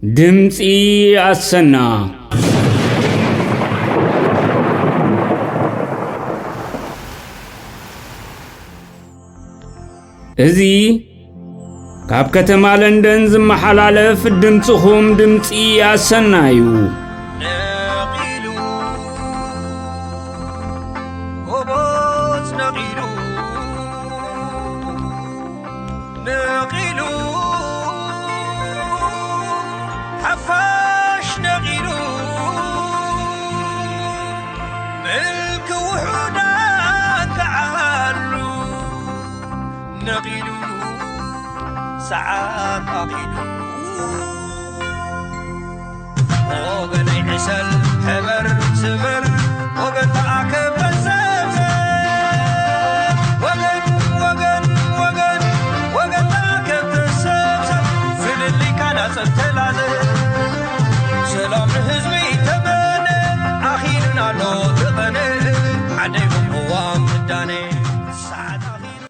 ድምፂ ኣሰና። እዚ ካብ ከተማ ለንደን ዝመሓላለፍ ድምፅኹም ድምፂ ኣሰና እዩ። ነቒሉ፣ ጎቦዝ ነቒሉ፣ ነቒሉ፣ ሓፋሽ ነቒሉ፣ ምልኪ ውሑዳት ተዓሉ፣ ነቒሉ፣ ሰዓት ኣኺሉ። ወገነይ ዕሰል፣ ሕበር፣ ስበር፣ ወገን ተኣከብ፣ ተሰብሰብ። ወገን፣ ወገን፣ ወገን፣ ወገን ተኣከብ፣ ተሰብሰብ። ፍልልይካ ናጸብ ተላዘብ። ሰላም ንህዝቢ ተመነ፣ ኣኺሉና ኣሎ ተቐነ። ዓደይ ቅዋም ምዳነ፣ ሰዓት ኣኺሉ።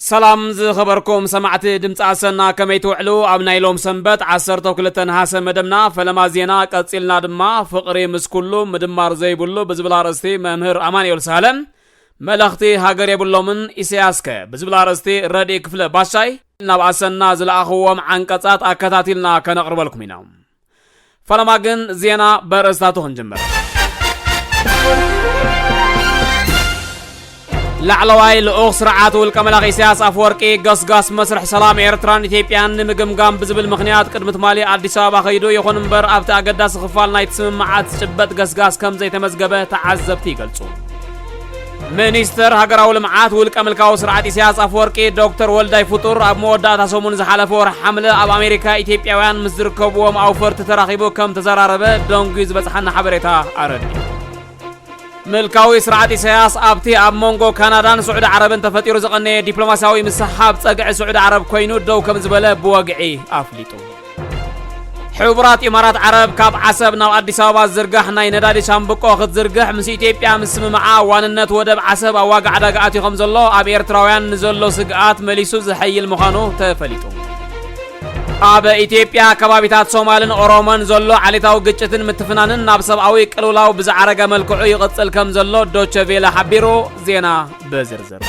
ሰላም ዝኸበርኩም ሰማዕቲ ድምፂ ኣሰና፣ ከመይ ትውዕሉ? ኣብ ናይ ሎም ሰንበት ዓሰርተ ክልተ ነሃሰ መደብና ፈለማ ዜና ቀፂልና ድማ ፍቕሪ ምስ ኩሉ ምድማር ዘይብሉ ብዝብል ኣርእስቲ መምህር ኣማኑኤል ሳህለ፣ መልእኽቲ ሃገር የብሎምን ኢሳያስከ ብዝብል ኣርእስቲ ረድኢ ክፍለ ባሻይ ናብ ኣሰና ዝለኣኽዎም ዓንቀፃት ኣከታቲልና ከነቕርበልኩም ኢና። ፈለማ ግን ዜና በርእስታቱ ክንጅምር። ላዕለዋይ ልኡኽ ስርዓት ውልቀ መላኽ ኢሳያስ ኣፈወርቂ ገስጋስ መስርሕ ሰላም ኤርትራን ኢትዮጵያን ንምግምጋም ብዝብል ምኽንያት ቅድሚ ትማሊ ኣዲስ ኣበባ ከይዱ፣ ይኹን እምበር ኣብቲ ኣገዳሲ ክፋል ናይቲ ስምምዓት ዝጭበጥ ገስጋስ ከም ዘይተመዝገበ ተዓዘብቲ ይገልጹ። ሚኒስተር ሃገራዊ ልምዓት ውልቀ ምልካዊ ስርዓት ኢሳያስ ኣፈወርቂ ዶክተር ወልዳይ ፍጡር ኣብ መወዳእታ ሰሙን ዝሓለፈ ወርሒ ሓምለ ኣብ ኣሜሪካ ኢትዮጵያውያን ምስ ዝርከብዎም ኣውፈርቲ ተራኺቡ ከም ተዘራረበ ደንጉዩ ዝበጽሓና ሓበሬታ ኣረዲኡ። ምልካዊ ስርዓት ኢሳያስ ኣብቲ ኣብ መንጎ ካናዳን ስዑዲ ዓረብን ተፈጢሩ ዝቐነየ ዲፕሎማስያዊ ምስሕሓብ ጸግዒ ስዑዲ ዓረብ ኮይኑ ደው ከም ዝበለ ብወግዒ ኣፍሊጡ። ሕቡራት ኢማራት ዓረብ ካብ ዓሰብ ናብ ኣዲስ ኣበባ ዝዝርጋሕ ናይ ነዳዲ ሻምብቆ ክትዝርግሕ ምስ ኢትዮጵያ ምስምምዓ ዋንነት ወደብ ዓሰብ ኣብ ዋጋ ዕዳጋ ኣትዩ ከም ዘሎ ኣብ ኤርትራውያን ንዘሎ ስግኣት መሊሱ ዘሐይል ምዃኑ ተፈሊጡ። ኣብ ኢትዮጵያ ከባቢታት ሶማልን ኦሮሞን ዘሎ ዓሌታዊ ግጭትን ምትፍናንን ናብ ሰብኣዊ ቅልውላው ብዝዓረገ መልክዑ ይቕጽል ከም ዘሎ ዶቸ ቬለ ሓቢሩ። ዜና ብዝርዝር።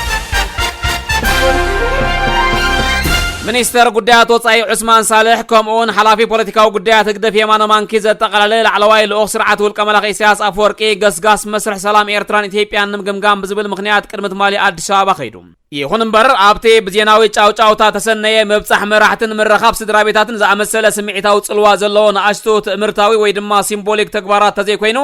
ሚኒስተር ጉዳያት ወጻኢ ዑስማን ሳልሕ ከምኡውን ሓላፊ ፖለቲካዊ ጉዳያት ህግደፍ የማነ ማንኪ ዘጠቓለለ ላዕለዋይ ልኡኽ ስርዓት ውልቀ መላኺ ኢሳያስ ኣፈወርቂ ገስጋስ መስርሕ ሰላም ኤርትራን ኢትዮጵያን ንምግምጋም ብዝብል ምኽንያት ቅድሚ ትማሊ ኣዲስ ኣበባ ከይዱ። ይኹን እምበር ኣብቲ ብዜናዊ ጫውጫውታ ተሰነየ ምብጻሕ መራሕትን ምርኻብ ስድራ ቤታትን ዝኣመሰለ ስምዒታዊ ጽልዋ ዘለዎ ንኣሽቱ ትእምርታዊ ወይ ድማ ሲምቦሊክ ተግባራት ተዘይኮይኑ፣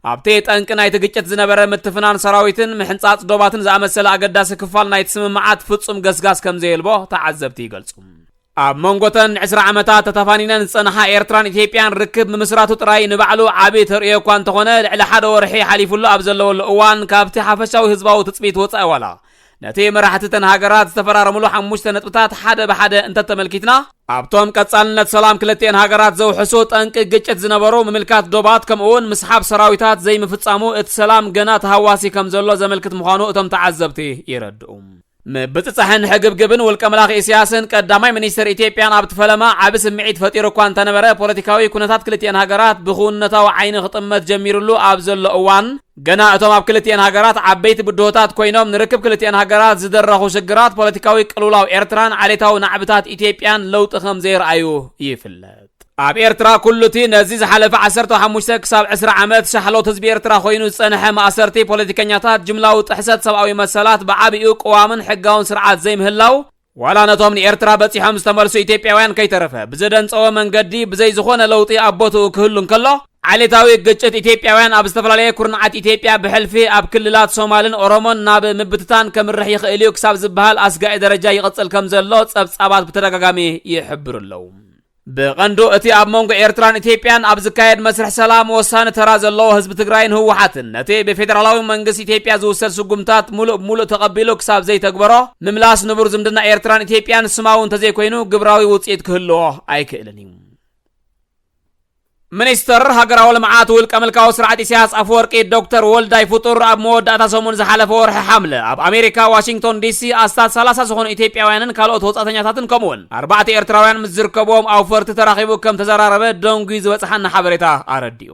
ኣብቲ ጠንቂ ናይቲ ግጭት ዝነበረ ምትፍናን ሰራዊትን ምሕንጻጽ ዶባትን ዝኣመሰለ ኣገዳሲ ክፋል ናይቲ ስምምዓት ፍጹም ገስጋስ ከም ዘየልቦ ተዓዘብቲ ይገልጹ። ኣብ መንጎተን ዕስራ ዓመታት ተተፋኒነን ዝጸንሓ ኤርትራን ኢትዮጵያን ርክብ ምምስራቱ ጥራይ ንባዕሉ ዓቢ ተርእዮ እኳ እንተኾነ፣ ልዕሊ ሓደ ወርሒ ሓሊፉሉ ኣብ ዘለወሉ እዋን፣ ካብቲ ሓፈሻዊ ህዝባዊ ትጽቢት ወጻኢ ዋላ ነቲ መራሕቲ እተን ሃገራት ዝተፈራረምሉ ሓሙሽተ ነጥብታት ሓደ ብሓደ እንተተመልኪትና፣ ኣብቶም ቀጻልነት ሰላም ክልቲኤን ሃገራት ዘውሕሱ ጠንቂ ግጭት ዝነበሩ ምምልካት ዶባት ከምኡውን ምስሓብ ሰራዊታት ዘይምፍጻሙ እቲ ሰላም ገና ተሃዋሲ ከም ዘሎ ዘመልክት ምዃኑ እቶም ተዓዘብቲ ይረድኡ። ምብጽጻሕን ሕግብግብን ውልቀ መላኺ ኢሳያስን ቀዳማይ ሚኒስተር ኢትዮጵያን ኣብቲ ፈለማ ዓቢ ስምዒት ፈጢሩ እኳ እንተነበረ፣ ፖለቲካዊ ኩነታት ክልቲኤን ሃገራት ብክውንነታዊ ዓይኒ ክጥመት ጀሚሩሉ ኣብ ዘሎ እዋን፣ ገና እቶም ኣብ ክልቲኤን ሃገራት ዓበይቲ ብድሆታት ኮይኖም ንርክብ ክልቲኤን ሃገራት ዝደረኹ ሽግራት ፖለቲካዊ ቅልውላው ኤርትራን ዓሌታዊ ናዕብታት ኢትዮጵያን ለውጢ ከም ዘየርኣዩ ይፍለጥ። ኣብ ኤርትራ ኩሉ እቲ ነዚ ዝሓለፈ ዓሰርተ ሓሙሽተ ክሳብ ዕስራ ዓመት ሻሕሎት ህዝቢ ኤርትራ ኮይኑ ዝጸንሐ ማእሰርቲ ፖለቲከኛታት፣ ጅምላዊ ጥሕሰት ሰብኣዊ መሰላት፣ ብዓቢኡ ቅዋምን ሕጋውን ስርዓት ዘይምህላው፣ ዋላ ነቶም ንኤርትራ በጺሖም ዝተመልሱ ኢትዮጵያውያን ከይተረፈ ብዘደንጸወ መንገዲ ብዘይ ዝኾነ ለውጢ ኣብ ቦትኡ ክህሉ እንከሎ፣ ዓሌታዊ ግጭት ኢትዮጵያውያን ኣብ ዝተፈላለየ ኩርናዓት ኢትዮጵያ ብሕልፊ ኣብ ክልላት ሶማልን ኦሮሞን ናብ ምብትታን ከምርሕ ይኽእል እዩ ክሳብ ዝበሃል ኣስጋኢ ደረጃ ይቕጽል ከም ዘሎ ጸብጻባት ብተደጋጋሚ ይሕብሩ ኣለዉ። ብቐንዱ እቲ ኣብ መንጎ ኤርትራን ኢትዮጵያን ኣብ ዝካየድ መስርሕ ሰላም ወሳኒ ተራ ዘለዎ ህዝቢ ትግራይን ህወሓትን ነቲ ብፌደራላዊ መንግስቲ ኢትዮጵያ ዝውሰድ ስጉምታት ሙሉእ ብሙሉእ ተቐቢሉ ክሳብ ዘይተግበሮ፣ ምምላስ ንቡር ዝምድና ኤርትራን ኢትዮጵያን ስማዊ እንተዘይኮይኑ ግብራዊ ውፅኢት ክህልዎ ኣይክእልን እዩ። ሚኒስተር ሃገራዊ ልምዓት ውልቀ ምልካዊ ስርዓት ኢሳያስ ኣፈወርቂ ዶክተር ወልዳይ ፍጡር ኣብ መወዳእታ ሰሙን ዝሓለፈ ወርሒ ሓምለ ኣብ ኣሜሪካ ዋሽንግቶን ዲሲ ኣስታት ሰላሳ ዝኾኑ ኢትዮጵያውያንን ካልኦት ወጻእተኛታትን ከምኡውን ኣርባዕተ ኤርትራውያን ምስ ዝርከብዎም ኣውፈርቲ ተራኺቡ ከም ተዘራረበ ደንጉዩ ዝበጽሓና ሓበሬታ ኣረዲኡ።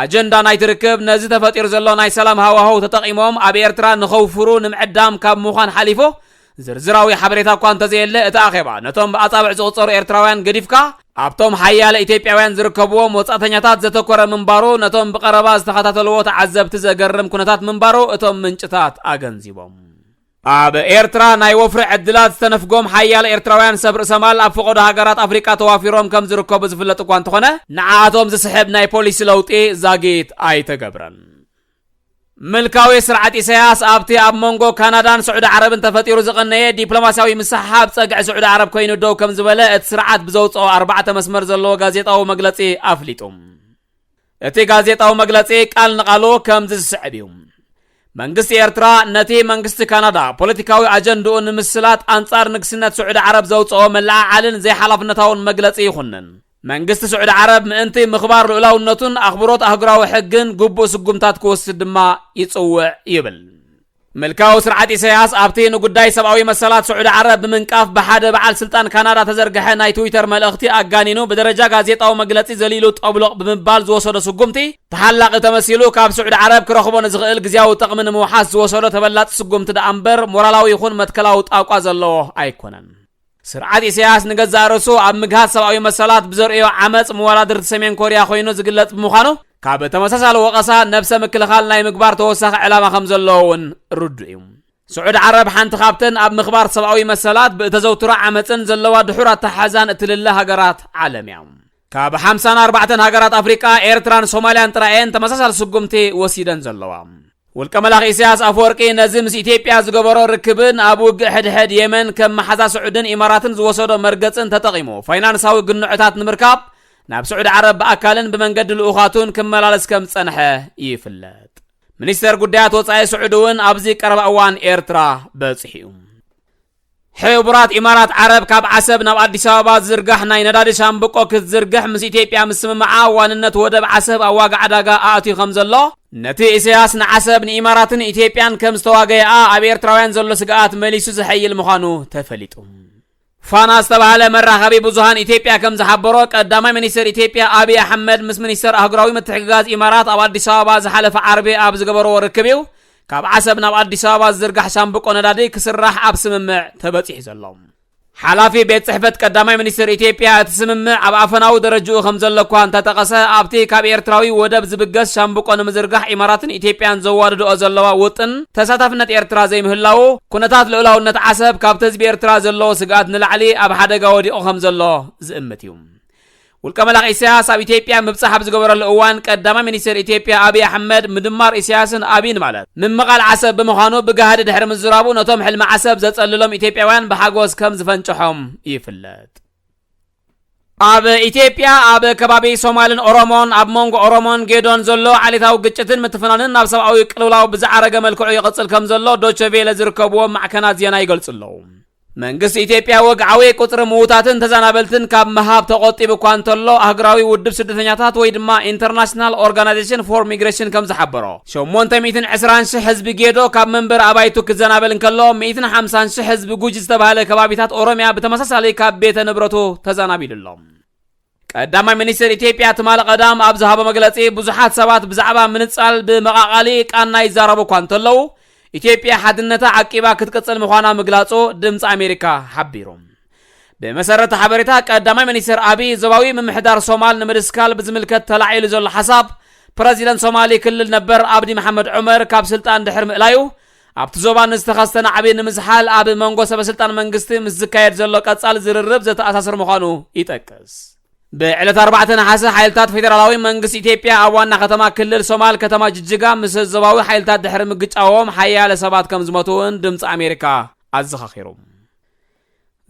ኣጀንዳ ናይቲ ርክብ ነዚ ተፈጢሩ ዘሎ ናይ ሰላም ሃዋህው ተጠቒሞም ኣብ ኤርትራ ንኸውፍሩ ንምዕዳም ካብ ምዃን ሓሊፉ ዝርዝራዊ ሓበሬታ እኳ እንተዘየለ እቲ ኣኼባ ነቶም ብኣጻብዕ ዝቑጸሩ ኤርትራውያን ገዲፍካ ኣብቶም ሓያለ ኢትዮጵያውያን ዝርከብዎም ወጻእተኛታት ዘተኮረ ምንባሩ ነቶም ብቐረባ ዝተኸታተልዎ ተዓዘብቲ ዘገርም ኩነታት ምንባሩ እቶም ምንጭታት ኣገንዚቦም። ኣብ ኤርትራ ናይ ወፍሪ ዕድላት ዝተነፍጎም ሓያለ ኤርትራውያን ሰብ ርእሰ ማል ኣብ ፈቐዶ ሃገራት ኣፍሪቃ ተዋፊሮም ከም ዝርከቡ ዝፍለጥ እኳ እንተኾነ ንዓኣቶም ዝስሕብ ናይ ፖሊሲ ለውጢ ዛጊት ኣይተገብረን። ምልካዊ ስርዓት ኢሳያስ ኣብቲ ኣብ መንጎ ካናዳን ስዑዲ ዓረብን ተፈጢሩ ዝቐነየ ዲፕሎማስያዊ ምስሕሓብ ጸግዒ ስዑዲ ዓረብ ኮይኑ ደው ከም ዝበለ እቲ ስርዓት ብዘውጽኦ ኣርባዕተ መስመር ዘለዎ ጋዜጣዊ መግለጺ ኣፍሊጡ። እቲ ጋዜጣዊ መግለጺ ቃል ንቓሉ ከምዚ ዝስዕብ እዩ። መንግስቲ ኤርትራ ነቲ መንግስቲ ካናዳ ፖለቲካዊ ኣጀንድኡ ንምስላጥ ኣንጻር ንግስነት ስዑዲ ዓረብ ዘውጽኦ መለዓዓልን ዘይሓላፍነታውን መግለጺ ይኹንን። መንግስቲ ስዑዲ ዓረብ ምእንቲ ምኽባር ልኡላውነቱን ኣኽብሮት ኣህጉራዊ ሕግን ግቡእ ስጉምታት ክወስድ ድማ ይጽውዕ ይብል። ምልካዊ ስርዓት ኢሳያስ ኣብቲ ንጉዳይ ሰብኣዊ መሰላት ስዑዲ ዓረብ ብምንቃፍ ብሓደ በዓል ስልጣን ካናዳ ተዘርግሐ ናይ ትዊተር መልእኽቲ ኣጋኒኑ ብደረጃ ጋዜጣዊ መግለጺ ዘሊሉ ጠብሎቕ ብምባል ዝወሰዶ ስጉምቲ ተሓላቒ ተመሲሉ ካብ ስዑዲ ዓረብ ክረኽቦ ንዝኽእል ግዝያዊ ጥቕሚ ንምውሓስ ዝወሰዶ ተበላጺ ስጉምቲ ደኣ እምበር ሞራላዊ ይኹን መትከላዊ ጣቋ ዘለዎ ኣይኮነን። ስርዓት ኢሳያስ ንገዛእ ርእሱ ኣብ ምግሃስ ሰብኣዊ መሰላት ብዘርእዮ ዓመጽ መወዳድርቲ ሰሜን ኮርያ ኮይኑ ዝግለጽ ብምዃኑ ካብ ተመሳሳሊ ወቐሳ ነብሰ ምክልኻል ናይ ምግባር ተወሳኺ ዕላማ ከም ዘለዎ እውን ርዱእ እዩ። ስዑዲ ዓረብ ሓንቲ ካብተን ኣብ ምኽባር ሰብኣዊ መሰላት ብእተዘውትሮ ዓመጽን ዘለዋ ድሑር ኣተሓሕዛን እትልለ ሃገራት ዓለም እያ። ካብ ሓምሳን ኣርባዕተን ሃገራት ኣፍሪቃ ኤርትራን ሶማልያን ጥራይ እየን ተመሳሳሊ ስጉምቲ ወሲደን ዘለዋ። ውልቀ መላኺ ኢሳያስ ኣፈወርቂ ነዚ ምስ ኢትዮጵያ ዝገበሮ ርክብን ኣብ ውግእ ሕድሕድ የመን ከም መሓዛ ስዑድን ኢማራትን ዝወሰዶ መርገጽን ተጠቒሙ ፋይናንሳዊ ግንዖታት ንምርካብ ናብ ስዑዲ ዓረብ ብኣካልን ብመንገዲ ልኡኻቱን ክመላለስ ከም ዝጸንሐ ይፍለጥ። ሚኒስተር ጉዳያት ወጻኢ ስዑዲ እውን ኣብዚ ቀረባ እዋን ኤርትራ በጺሑ እዩ። ሕቡራት ኢማራት ዓረብ ካብ ዓሰብ ናብ ኣዲስ ኣበባ ዝዝርጋሕ ናይ ነዳዲ ሻምብቆ ክትዝርግሕ ምስ ኢትዮጵያ ምስምምዓ ዋንነት ወደብ ዓሰብ ኣብ ዋጋ ዕዳጋ ኣእትዩ ከም ዘሎ ነቲ ኢሳያስ ንዓሰብ ንኢማራትን ኢትዮጵያን ከም ዝተዋገየኣ ኣብ ኤርትራውያን ዘሎ ስግኣት መሊሱ ዝሐይል ምዃኑ ተፈሊጡ። ፋና ዝተባህለ መራኸቢ ብዙሃን ኢትዮጵያ ከም ዝሓበሮ ቀዳማይ ሚኒስትር ኢትዮጵያ ኣብይ ኣሕመድ ምስ ሚኒስትር ኣህጉራዊ ምትሕግጋዝ ኢማራት ኣብ ኣዲስ ኣበባ ዝሓለፈ ዓርቢ ኣብ ዝገበርዎ ርክብ እዩ ካብ ዓሰብ ናብ ኣዲስ ኣበባ ዝዝርጋሕ ሻምብቆ ነዳዲ ክስራሕ ኣብ ስምምዕ ተበጺሑ ዘሎ። ሓላፊ ቤት ጽሕፈት ቀዳማይ ሚኒስትር ኢትዮጵያ እቲ ስምምዕ ኣብ ኣፈናዊ ደረጃኡ ከም ዘሎ እኳ እንተጠቐሰ ኣብቲ ካብ ኤርትራዊ ወደብ ዝብገስ ሻምብቆ ንምዝርጋሕ ኢማራትን ኢትዮጵያን ዘዋድድኦ ዘለዋ ውጥን ተሳታፍነት ኤርትራ ዘይምህላዉ ኩነታት ልኡላውነት ዓሰብ ካብቲ ህዝቢ ኤርትራ ዘለዎ ስግኣት ንላዕሊ ኣብ ሓደጋ ወዲቑ ከም ዘሎ ዝእምት እዩ። ውልቀ መላኽ ኢሳያስ ኣብ ኢትዮጵያ ምብጻሕ ኣብ ዝገበረሉ እዋን ቀዳማይ ሚኒስትር ኢትዮጵያ ኣብይ ኣሕመድ ምድማር ኢሳያስን ኣብይን ማለት ምምቓል ዓሰብ ብምዃኑ ብጋህዲ ድሕሪ ምዝራቡ ነቶም ሕልሚ ዓሰብ ዘጸልሎም ኢትዮጵያውያን ብሓጎስ ከም ዝፈንጭሖም ይፍለጥ። ኣብ ኢትዮጵያ ኣብ ከባቢ ሶማልን ኦሮሞን ኣብ መንጎ ኦሮሞን ጌዶን ዘሎ ዓሌታዊ ግጭትን ምትፍናንን ናብ ሰብኣዊ ቅልውላው ብዝዓረገ መልክዑ ይቕጽል ከም ዘሎ ዶቸ ቬለ ዝርከብዎም ማዕከናት ዜና ይገልጹ ኣለዉ። መንግስቲ ኢትዮጵያ ወግዓዊ ቁጽሪ ምዉታትን ተዛናበልትን ካብ ምሃብ ተቖጢቡ እኳ እንተሎ ኣህጉራዊ ውድብ ስደተኛታት ወይ ድማ ኢንተርናሽናል ኦርጋናይዜሽን ፎር ሚግሬሽን ከም ዝሓበሮ ሸሞንተ ሚእትን ዕስራን ሽሕ ህዝቢ ጌዶ ካብ መንበሪ ኣባይቱ ክዘናበል እንከሎ ሚእትን ሓምሳን ሽሕ ህዝቢ ጉጂ ዝተባህለ ከባቢታት ኦሮሚያ ብተመሳሳሊ ካብ ቤተ ንብረቱ ተዛናቢሉ ኣሎ። ቀዳማይ ሚኒስትር ኢትዮጵያ ትማሊ ቀዳም ኣብ ዝሃቦ መግለጺ ብዙሓት ሰባት ብዛዕባ ምንጻል ብመቓቓሊ ቃና ይዛረቡ እኳ እንተለዉ ኢትዮጵያ ሓድነታ ዓቂባ ክትቅጽል ምዃና ምግላጹ ድምፂ ኣሜሪካ ሓቢሩ። ብመሰረት ሓበሬታ ቀዳማይ ሚኒስትር ኣብይ ዞባዊ ምምሕዳር ሶማል ንምድስካል ብዝምልከት ተላዒሉ ዘሎ ሓሳብ ፕረዚደንት ሶማሊ ክልል ነበር ኣብዲ መሓመድ ዑመር ካብ ስልጣን ድሕሪ ምእላዩ ኣብቲ ዞባ ንዝተኸስተ ናዕቢ ንምዝሓል ኣብ መንጎ ሰበስልጣን መንግስቲ ምስ ዝካየድ ዘሎ ቀጻሊ ዝርርብ ዘተኣሳስር ምዃኑ ይጠቅስ። ብዕለት ኣርባዕተ ነሓሰ ሓይልታት ፌደራላዊ መንግስቲ ኢትዮጵያ ኣብ ዋና ከተማ ክልል ሶማል ከተማ ጅጅጋ ምስ ዞባዊ ሓይልታት ድሕሪ ምግጫዎም ሓያለ ሰባት ከም ዝሞቱ እውን ድምፂ ኣሜሪካ ኣዘኻኺሩ።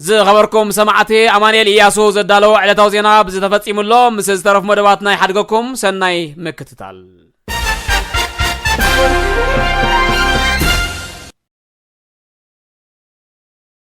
ዝኸበርኩም ሰማዕቲ ኣማኑኤል ኢያሱ ዘዳለዎ ዕለታዊ ዜና ብዝተፈጺሙ ኣሎ። ምስ ዝተረፉ መደባት ናይ ሓድገኩም ሰናይ ምክትታል።